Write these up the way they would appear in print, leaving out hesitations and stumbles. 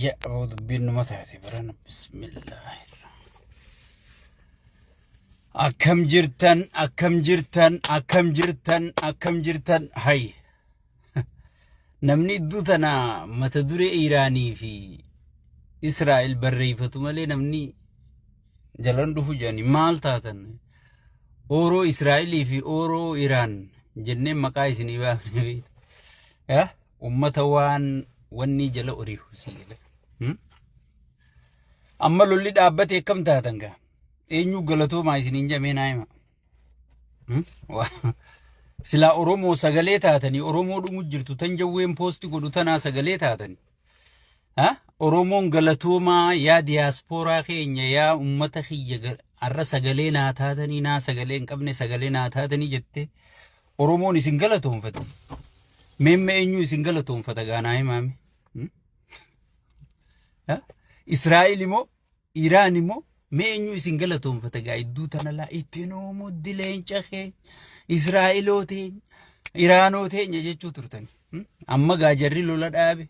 Hayya aboo, dubbiin numa taate barana. Bismillaahi. Akkam jirtan, akkam jirtan, akkam jirtan, akkam jirtan? Hay, namni iddoo tana mata duree Iiraanii fi Israa'el barreeffatu malee namni jalan dhufu jedhani. Maal taatan? Ooroo Israa'elii fi ooroo Iraan jennee maqaa isinii baafne. Ummata waan wanni jala oriihu sii gale. Amma lolli dhaabbate, akkam taatan gaa? Eenyu galatoomaa isiniin jamee naa hima. Silaa Oromoo sagalee taatanii Oromoo dhumu jirtu tan jawween post godhu tanaa sagalee taatanii. Ha? Oromoon galatoomaa, yaa diyaaspooraa keenya, yaa ummata kiyya, har'a sagalee naa taatanii, naa sagalee hin qabne sagalee naa taatanii jettee Oromoon isin galatoonfate. Meemme eenyu isin galatoonfata gaa naa himaame? Ha? Israa'el immoo Iraan immoo mee eenyu isin galatoonfata gaa idduu tana laa itti nuu muddi leenca keenya, Israa'eloo teenya, Iraanoo teenya jechuu turtani. Amma gaa jarri lola dhaabe.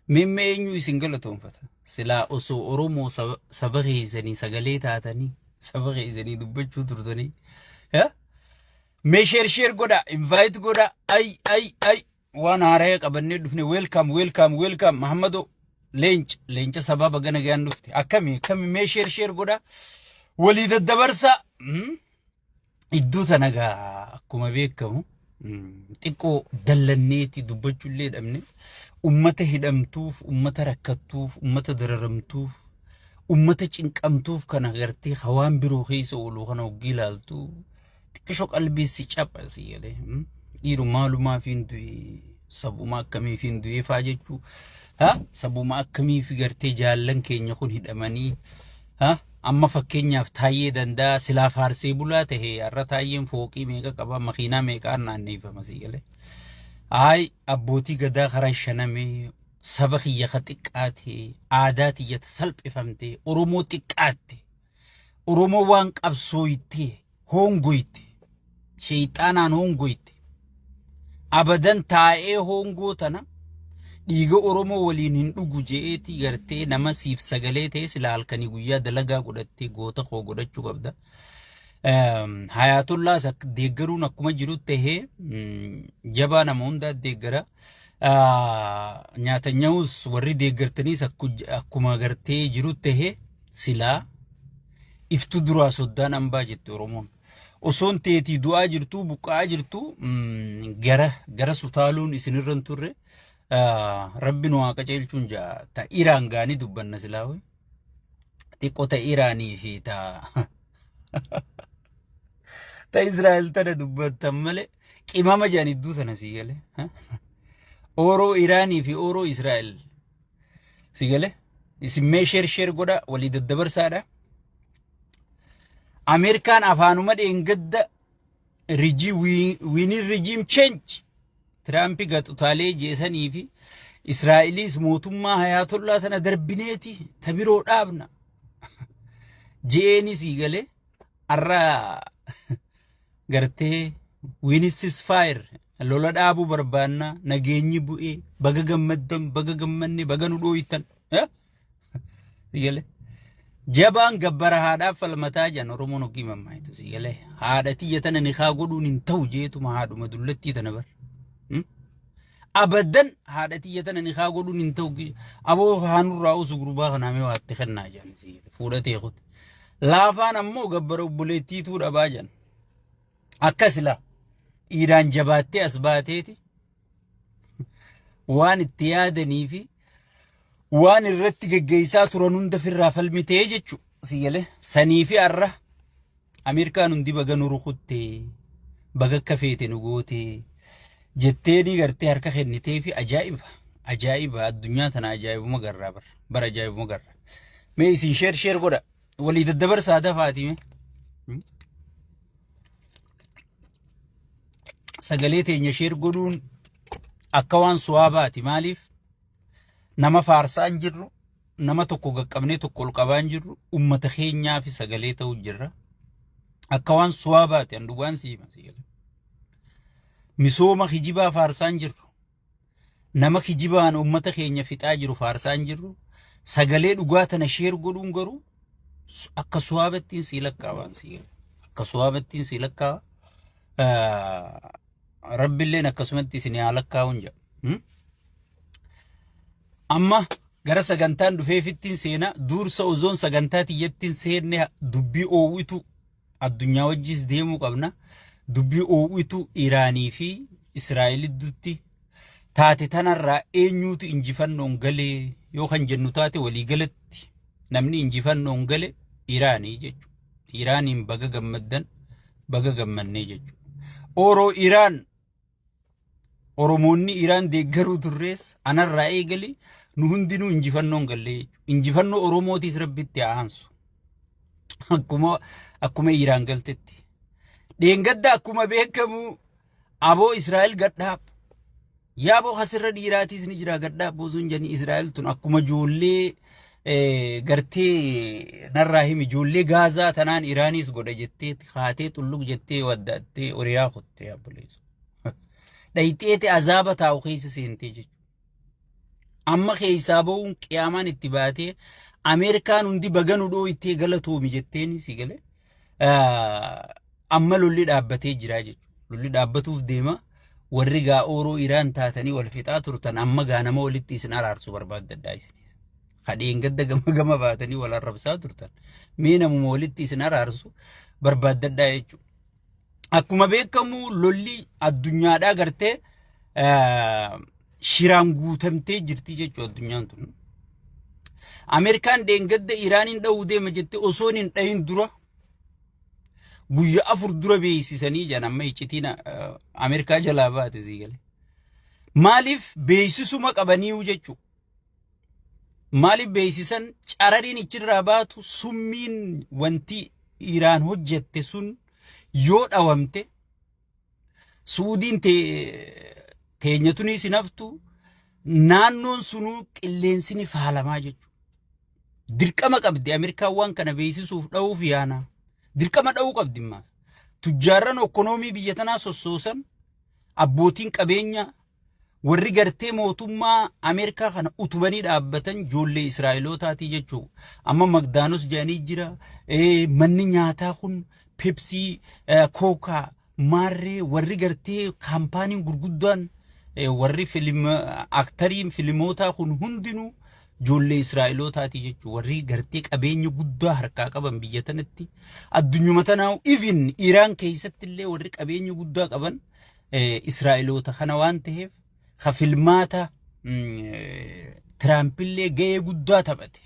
Meemme eenyu isin galatoonfata? Silaa osoo Oromoo saba keessanii sagalee taatanii saba keessanii dubbachuu turtanii. Ha? Mee share share godha, invite godha, ay ay ay, waan haaraya qabannee dhufne. Welcome, welcome, welcome. Mahammado leenca, leenca sabaa, baga nagaan dhufte. Akkami, akkami? Mee share share godha, walii daddabarsa. Iddoo tana gaa akkuma beekamu xiqqoo dallanneeti dubbachuullee dhabne. Ummata hidhamtuuf, ummata rakkattuuf, ummata dararamtuuf, ummata cinqamtuuf kana gartee hawaan biroo keessa oolu kana hoggii ilaaltu xiqqisho qalbii si capha si galee. Dhiiru maalumaaf hin du'e, sabuma akkamiif hin du'e faa jechuu, ha, sabuma akkamiif gartee jaallan keenya kun hidhamanii, ha? Amma fakkeenyaaf Taayyee Danda'a silaa faarsee bulaa tahe, har'a Taayyeen fooqii meeqa qaba, makiinaa meeqaan naanneeffama si galee. Ayi, abbootii gadaa karaa shanamee saba kiyya ka xiqqaate, aadaa tiyya salphifamte, Oromoo xiqqaatte, Oromoo waan qabsooyte hongoyte, sheeyxaanaan hongoyte, abadan taa'ee hongoo tana dhiiga Oromoo waliin hin dhugu je'eeti gartee nama siif sagalee ta'e sila halkanii guyyaa dalagaa godhattee goota koo godhachuu qabda. Hayaatullaas deeggaruun akkuma jiru tahee jabaa nama hundaa deeggara. Nyaata nyaa'us warri deeggartaniis akkuma gartee jiru tahee silaa iftu duraa soddaan hambaa jette Oromoon. Osoon teetii du'aa jirtuu, buqqa'aa jirtuu, gara gara sutaaluun isinirra hin turre. Rabbi nu haa qajeelchuun ja'a. Ta Iraan gaanii dubbanna silaa hoy. Xiqqoo ta Iraanii fi ta Israa'el tana dubbattan malee qimama jedhan idduu tana sii galee. Ooroo Iraanii fi ooroo Israa'el si galee. Isin mee share share godha, walii daddabarsaadha. Ameerikaan afaanuma dheengadda we need regime change, Tiraampi gaxutaalee jeesanii fi Israa'eliis mootummaa hayaatollaa tana darbineeti ta biroo dhaabna je'eeni sii galee, har'a gartee we need ceasefire, lola dhaabuu barbaanna, nageenyi bu'ee, baga gammaddan, baga gammanne, baga nu dhooytan. Si galee. Jabaan gabbara haadhaaf falmataa jedhan Oromoon hoggii mammaayitu si galee. Haadha tiyya tana ni kaa godhuun hin ta'u jeetuma haadhuma dullattii tana bar. Abadan haadha tiyya tana ni kaa godhuun hin ta'u, aboo haanurraa usu gurbaa kanaa mee waatti kennaa jedhan si galee. Fuudhatee kutte. Laafaan ammoo gabbara obboleettiituu dhabaa jedhan. Akkas laa dhiiraan jabaattee as baateeti waan itti yaadanii fi waan irratti geggeessaa turan hunda firraa falmitee jechuudha. Si galee sanii fi har'a Ameerikaan hundi baga nu rukuttee, baga akka feete nu gootee jettee ni gartee harka kennitee fi ajaa'iba, ajaa'iba, addunyaa tana ajaa'ibuma garraa bara bara ajaa'ibuma garra. Mee isin share share godha, walii daddabarsaa dafaati mee. Sagalee teenya share godhuun akka waan suwaabaati. Maaliif? Nama faarsaa hin jirru, nama tokko qaqqabnee tokko ol qabaa hin jirru, ummata keenyaa fi sagalee ta'uu jirra. Akka waan suwaabaati, an dhugaan si hima si galee. Misooma kijibaa faarsaa hin jirru. Nama kijibaan uummata keenya fixaa jiru faarsaa hin jirru. Sagalee dhugaa tana share godhuun garuu akka suwaabattiin sii lakkaawaan sii akka suwaabattiin sii lakkaawa. Rabbilleen akkasumatti isin haa lakkaa'uun jedha. Amma gara sagantaan dhufeefittiin seena duursa ozoon sagantaa tiyyattiin seenne dubbii oowwitu addunyaa wajjis deemuu qabna. Dubbii oowwitu Iraanii fi Israa'el gidduutti taate tanarraa eenyuutu injifannoon galee yoo kan jennu taate waliigalatti namni injifannoon gale Iraanii jechuudha. Iraaniin baga gammaddan baga gammannee jechuudha. Oroo Iraan Oromoonni Iraan deeggaruu turrees anarraa eegale nu hundinuu injifannoon gallee jechuudha. Injifannoo Oromootiis rabbitti haa aansu. Akkuma Iraan galtetti. Dheengadda akkuma beekamu aboo Israa'el gadhaab. Yaaboo kasirra dhiiraatiis ni jira gadhaab bozuun jedhanii Israa'el tun akkuma ijoollee gartee narraa himi ijoollee Gaazaa tanaan Iraaniis godha jettee kaatee xulluq jettee waddaattee oriyaa kuttee abboleessu. Dhayxeeti azaaba taa'u keessa seentee jechuudha. Amma keessaa ba'uun qiyaamaan itti baatee Ameerikaan hundi baga nu dhooytee galatoomi jetteen si galee amma lolli dhaabbatee jira jechuudha. Lolli dhaabbatuuf deema. Warri gaa ooroo Iraan taatanii wal fixaa turtan amma gaa nama walitti isin araarsu barbaaddadhaa isinis. Kadheen gadda gama gama baatanii wal arrabsaa turtan. Mee namuma walitti isin araarsu barbaaddadhaa jechuudha. Akkuma beekamu lolli addunyaadhaa gartee shiraan guutamtee jirti jechuudha addunyaan tun. Ameerikaan dheengadda Iraaniin dha'uu deema jettee osoo hin dhahin dura guyya 4 dura beeksisanii jedhan amma iccitiin Ameerikaa jalaa baate sii galee. Maaliif beeksisuma qabaniiyu jechuudha. Maaliif beeksisan carariin ichirraa baatu summiin wanti Iraan hojjette sun yoo dhawamte Suudiin teenya tunis hin haftu naannoon sunuu qilleensi ni faalamaa jechuudha. Dirqama qabdi Ameerikaan waan kana beeksisuuf dha'uuf yaana. Dirqama dha'uu qabdi ammaas. Tujjaarran okkonoomii biyya tanaa sossoosan abbootiin qabeenya warri gartee mootummaa Ameerikaa kana utubanii dhaabbatan ijoollee Israa'elootaatii jechuudha. Amma Magdaanos jedhanii jira. Manni nyaataa kun Pepsii, Kookaa, maarree warri gartee kaampaaniin gurguddaan warri aktariin filimootaa kun hundinuu ijoollee Israa'elootaatii jechuudha. Warri gartee qabeenya guddaa harkaa qaban biyya tanatti addunyuma tanaa even Iraan keessatti illee warri qabeenya guddaa qaban Israa'eloota kana waan ta'eef ka filmaata Tiraampillee ga'ee guddaa taphate.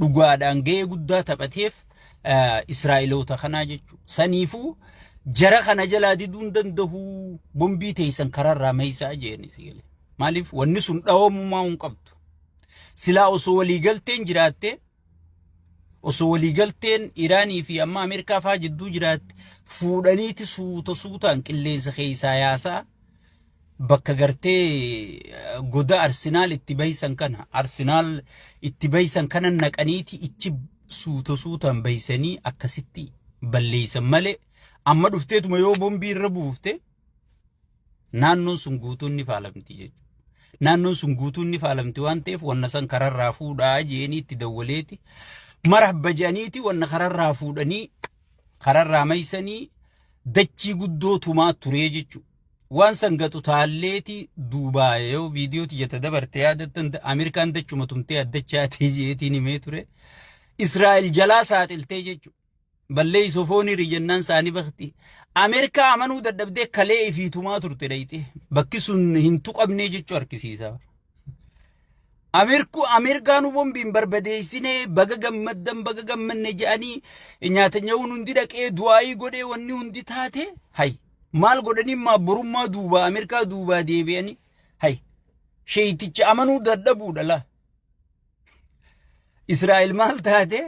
Dhugaadhaan ga'ee guddaa taphateef Israa'eloota kanaa jechuudha. Saniifuu jara kana jalaa diduu hin danda'u bombii teessan karaarraa meeysaa jeeni si galee. Maaliif wanni sun dhawamumaa hin qabdu. Silaa osoo waliigalteen jiraattee osoo waliigalteen Iraanii fi amma Ameerikaa faa jidduu jiraatte fuudhaniiti suuta suutaan qilleensa keessaa yaasaa bakka gartee goda Arsenaal itti bahisan kana Arsenaal itti bahisan kana naqaniiti ichi suuta suutaan bahisanii akkasitti balleessan malee amma dhufteetuma yoo bombii irra buufte naannoon sun guutuun ni faalamti jechuudha. Naannoon sun guutuun ni faalamti waan ta'eef wanna san kararraa fuudhaa je'anii itti dawwaleeti. Marhaba je'aniiti wanna kararraa fuudhanii kararraa maysanii dachii guddoo tumaa turee jechuudha. Waan san gatu taalleeti duubaa yoo viidiyoo tiyyata dabarte yaadattan Ameerikaan dachuma tumtee addachaatee je'eetiin himee ture. Israa'el jalaa saaxiltee jechuudha. Balleessu fooniri jennaan saani bakti. Ameerikaa amanuu dadhabdee kalee ifii tumaa turte dhayxee. Bakki sun hin tuqamnee jechuu harkisiisa. Ameerikaanu bombiin barbadeessinee baga gammaddan baga gammanne jedhanii nyaata nyaa'uun hundi dhaqee du'aayii godhee wanni hundi taate hay maal godhanii maa borummaa duubaa Ameerikaa duubaa deebi'anii hay sheeyticha amanuu dadhabuudha laa. Israa'el maal taate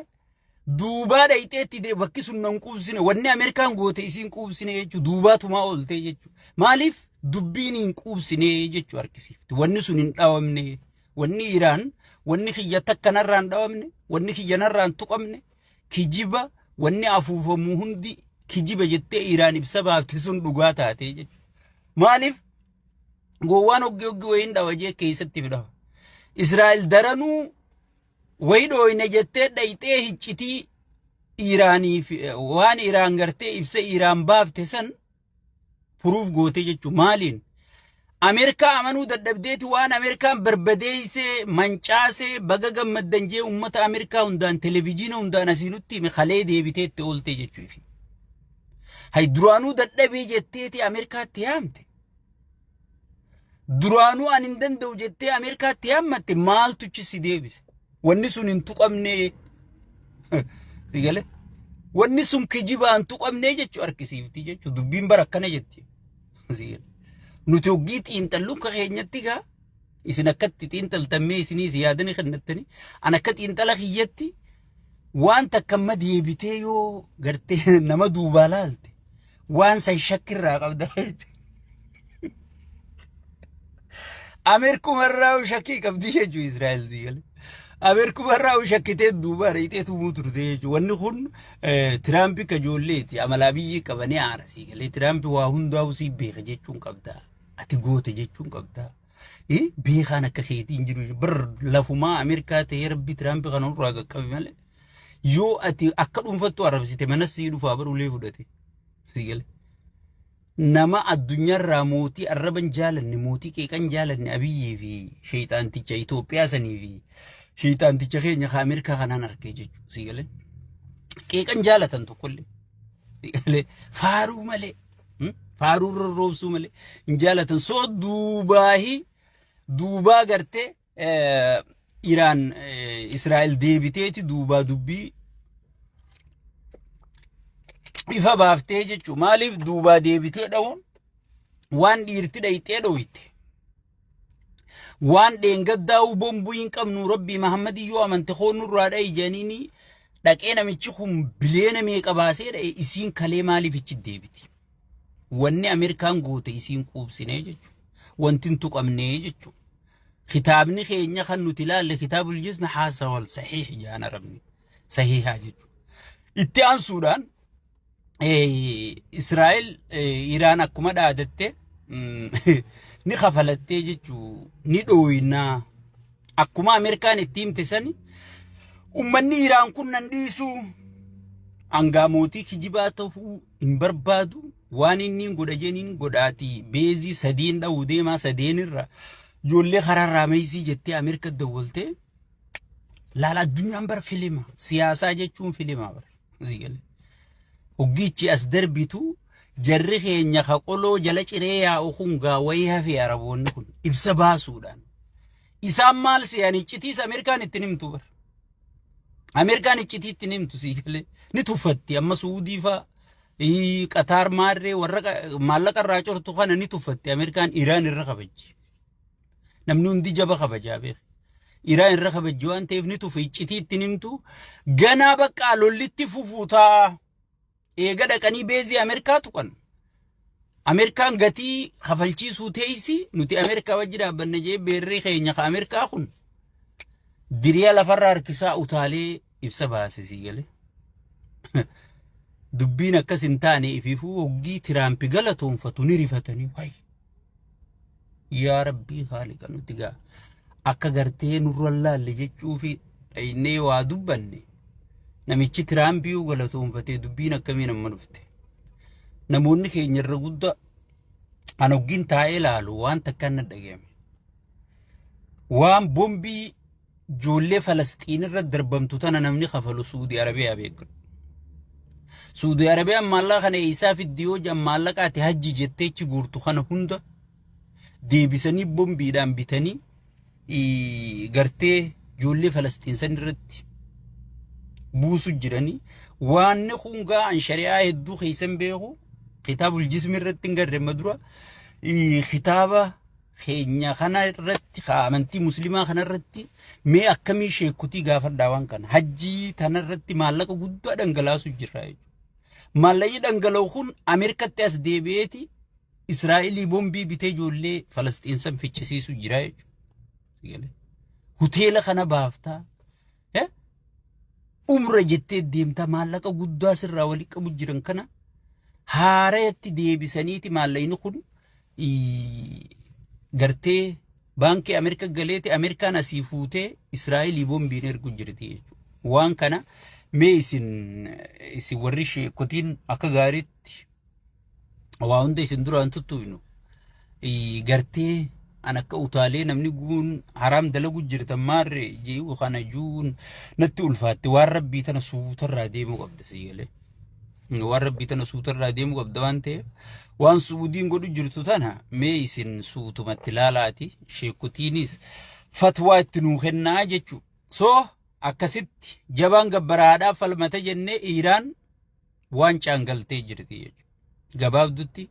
duubaa dhayxeetti bakki sun nan quubsine wanni Ameerikaan goote isiin quubsine jechuudha duubaa tumaa ooltee jechuudha. Maaliif dubbiin hin quubsine jechuu argisiifti. Wanni sun hin dhawamne wanni Iraan wanni kiyya takka narraa hin dhawamne wanni kiyya narraa hin tuqamne kijiba wanni afuufamu hundi kijiba jettee Iraan ibsa baafte sun dhugaa taate jechuudha. Maaliif Gowwaan hoggi hoggi wayiin dhawa jee keessatti fidhawa. Israa'el daranuu wayi dhooyne jettee dhayxee hiccitii Iiraaniif waan Iiraan gartee ibsa Iiraan baafte san furuuf goote jechuun maaliin? Ameerikaa amanuu dadhabdeeti waan Ameerikaan barbadeessee mancaasee baga gammaddan jee uummata Ameerikaa hundaan televijiina hundaan asii nutti hime kalee deebiteetti oolte jechuufi. Hay duraanuu dadhabee jetteeti Ameerikaatti yaamte. Duraanuu ani hin danda'u jettee Ameerikaatti yaammatte maaltuchi si deebise? Wanni sun hin tuqamnee. Si galee? Wanni sun kijibaan hin tuqamnee jechuu harkisiifti jechuu dubbiin bara akkana jetti. Si galee? Nuti hoggii xiinxallu akka keenyatti gaa isin akkatti xiinxaltan mee isiniis yaadani kennattani an akka xiinxala kiyyatti waan takka amma deebitee yoo gartee nama duubaa laalte waan san shakkirraa qabda. Ameerikumarraa shakkii qabdi jechuun Israa'el si galee. Ameerikumarraa shakkitee duuba ariitee tumuu turte jechuudha. Wanni kun Tiraampi ka ijoolleeti amalaa biyyi qabanii aara si galee. Tiraampi waa hundaa'u si beeka jechuun qabda. Ati goote jechuun qabda. Beekaan akka keetii hin jiru. Bar lafumaa Ameerikaa ta'ee rabbi Tiraampi kana irraa qaqqabe malee. Yoo ati akka dhuunfattu arrabsite manas sii dhufaa bar ulee fudhate. Si galee. Nama addunyaarraa mootii arraban jaalanne mootii qeeqan jaalanne Abiyyii fi sheexaanticha Itoophiyaa sanii fi sheexaanticha keenya ka Ameerikaa kanaan arkee jechuudha. Si galee. Qeeqan jaalatan tokkollee. Si galee. Faaruu malee. Faaruu rorroobsuu malee hin jaalatan. Soo duubaahi duubaa gartee Iraan Israa'el deebiteeti duubaa dubbii ifa baaftee jechuudha. Maaliif duubaa deebitee dha'uun waan dhiirti dhayxee dhoyte. Waan dheengaddaa'uu bombuu hin qabnu Rabbii Mahammadii yoo amante koo nurraa dha'i jedhaniini dhaqee namichi kun bileena meeqa baasee dha'e isiin kalee maaliif ichi deebiti. Wanni Ameerikaan goote isiin quubsinee jechuudha. Wanti hin tuqamnee jechuudha. Kitaabni keenya kan nuti ilaalle kitaabul jismi haasawal sahiih jedhan arabni. Sahiihaa jechuudha. Itti aansuudhaan Israa'el Iraan akkuma dhaadatte ni kafalattee jechuu ni dhooynaa. Akkuma Ameerikaan itti himte sani ummanni Iraan kun nan dhiisu hangaa mootii kijibaa ta'uu hin barbaadu waan inni hin godha jeniin godhaati beezii sadiin dha'uu deemaa sadeen irra ijoollee karaarraa meesii jettee Ameerika dawwaltee laala addunyaan bara filima siyaasaa jechuun filima bara asii galee. Hoggichi as darbitu jarri keenya ka qoloo jala ciree yaa'u kun gaa wayii hafee araboonni kun ibsa baasuudhaan. Isaan maal se'an iccitiis Ameerikaan ittiin himtu bara. Ameerikaan iccitii ittiin himtu sii galee ni tuffatti amma Suudii faa Qataar maarree warra maallaqa irraa cortu kana ni tuffatti Ameerikaan Iraan irra kabajji. Namni hundi jaba kabajaa beeka. Iraan irra kabajji waan ta'eef ni tufe iccitii ittiin himtu ganaa baqqaa lollitti fufuu ta'a. Eega dhaqanii beezii Ameerikaa tuqan. Ameerikaan gatii kafalchiisuu teessi nuti Ameerikaa wajji dhaabbanne jee beerri keenya ka Ameerikaa kun diriya lafarra harkisaa utaalee ibsa baase sii galee. Dubbiin akkas hin taane ifiifuu hoggii Tiraampi galatoonfatu ni rifatanii wayi. Yaa Rabbii haaliqa nuti gaa akka gartee nurra laalle jechuu fi dhaynee waa dubbanne namichi Tiraampiyyuu galatoonfatee dubbiin akkamiin amma dhufte. Namoonni keenya irra guddaa an hoggiin taa'ee laalu waan takkaan na dhaga'ame. Waan bombii ijoollee Falasxiin irra darbamtu tana namni kafalu Suudii Arabiyaa beekadhu. Suudii Arabiyaan maallaqa kana eessaa fiddi yoo jedhan maallaqa ati hajji jettee achi guurtu kana hunda deebisanii bombiidhaan bitanii gartee ijoollee Falasxiin san irratti buusu jiranii waanni kun gaa an shari'aa hedduu keessan beeku kitaabul jismi irratti hin garre amma dura kitaaba keenya kana irratti ka amantii muslimaa kana irratti mee akkamii sheekutii gaafadhaa waan kana hajjii tana irratti maallaqa guddaa dhangalaasu jirra jechuudha. Maallaqni dhangala'u kun Ameerikatti as deebi'eeti Israa'elii bombii bitee ijoollee Falasxiin san ficcisiisu jira jechuudha. Hoteela kana baaftaa. Umra jettee deemtaa maallaqa guddaa sirraa walitti qabu jiran kana haarayatti deebisaniiti maallaqni kun Gartee baankii Ameerika galeeti Ameerikaan asii fuutee Israa'elii boombiin ergu jirti jechuudha. Waan kana mee isin warri sheekotiin akka gaariitti waa hunda isin duraan tuttuqnu, gartee an akka utaalee namni guun haraam dalagu jirtan maarree ji'u kana juun natti ulfaatte. Waan rabbii tana suutarraa deemuu qabda, si galee. Waan rabbii tana suutarraa deemuu qabda waan ta'eef, waan Su'uudiin godhu jirtu tana mee isin suutumatti ilaalaati, sheekotiinis fatwaa itti nuu kennaa jechuudha. So akkasitti jabaan gabbaraadhaaf falmata jennee Iiraan waan caangaltee jirti jechuudha. Gabaabdutti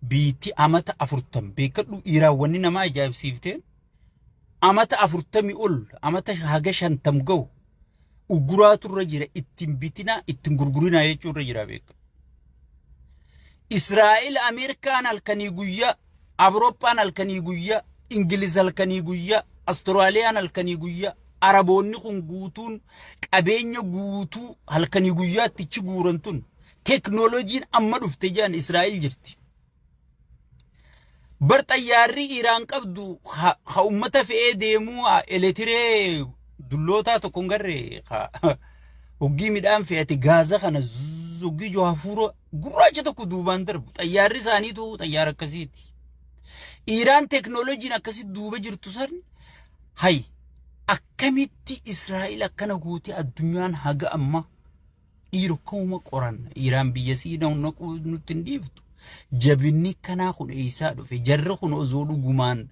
biitti amata 40 beekadhu. Iiraan wanni nama ajaa'ibsiifteen amata 40 ol, amata haga 50 gahu uguraatu irra jira, ittiin bitinaa ittiin gurgurinaa jechuu irra jira beeka. Israa'el, Ameerikaan halkanii guyyaa, Awurooppaan halkanii guyyaa, Ingiliz halkanii guyyaa, Awustiraaliyaan halkanii guyyaa, Araboonni kun guutuun qabeenya guutuu halkanii guyyaatti ichi guuran tun, teeknooloojiin amma dhufte jedhan Israa'el jirti. Bar xayyaarri Iraan qabdu ha ummata fe'ee deemuu eletiree dullootaa tokko hin garree, ha hoggii midhaan fe'ate gaaza kana hoggii joo hafuura gurraacha tokko duubaan darbu, xayyaarri isaaniitu xayyaara akkasiiti. Iraan teeknooloojiin akkasii duuba jirtu san hay akkamitti Israa'el akkana gootee addunyaan haga amma dhiiroo akkuma qoranna Iraan biyya sii naquu nutti hin dhiiftu. Jabinni kanaa kun eessaa dhufe? Jarri kun osoo dhugumaan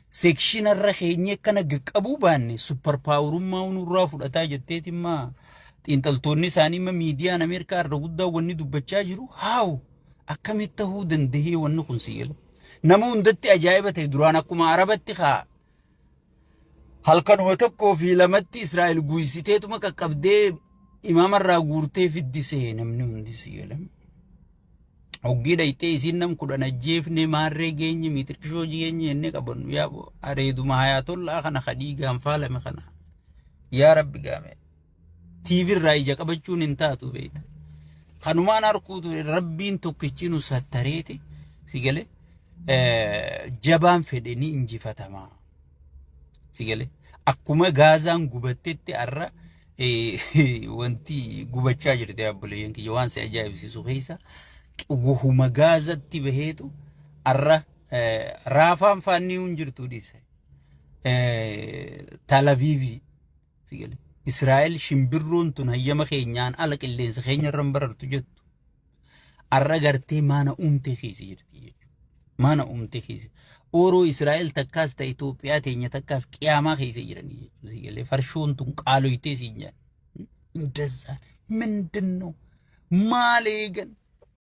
sekshinarra keenyee akkana qaqqabuu baanne super powerummaa nurraa fudhataa jetteetimmaa xiinxaltoonni isaanii imma miidiyaan Ameerikaa irra guddaa wanni dubbachaa jiru haawu akkamitti ta'uu danda'ee wanni kun si gala. Nama hundatti ajaa'iba ta'e. Duraan akkuma Arabatti haa halkanuma tokkoo fi lamatti Israa'el guysiteetuma qaqqabdee imaamarraa guurtee fiddisee namni hundi si gala. Hoggii dhayxee isiin nam 10 ajjeefne maarree geenye miitirkishoo geenye jennee qabannu, yaa areeduma hayaatollaa kana ka dhiigaan faalame kana, yaa rabbi gaame. TV irraa ija qabachuun hin taatu beekta. Kanumaan arguu ture, rabbiin tokkichi nu sattareeti si galee, jabaan fedhe ni injifatama. Si galee, akkuma Gaazaan gubattetti har'a wanti gubachaa jirti, obboleeyyan kiyya, waan si ajaa'ibsiisu keessa wahuma Gaazatti baheetu har'a Raafaan faannii hin jirtu dhiise. Talaviivii si galee. Israa'el shimbirroon tun hayyama keenyaan ala qilleensa keenya irra hin barartu jettu. Har'a gartee maana uumtee keessa jirti jechuudha. Maana uumtee keessa. Ooroo Israa'el takkaas ta'e Itoophiyaa teenya takkaas qiyaamaa keessa jiranii jechuudha. Si galee, farshoon tun qaaloytee siin jedhan. እንደዛ ምንድን ነው? Maal eegan?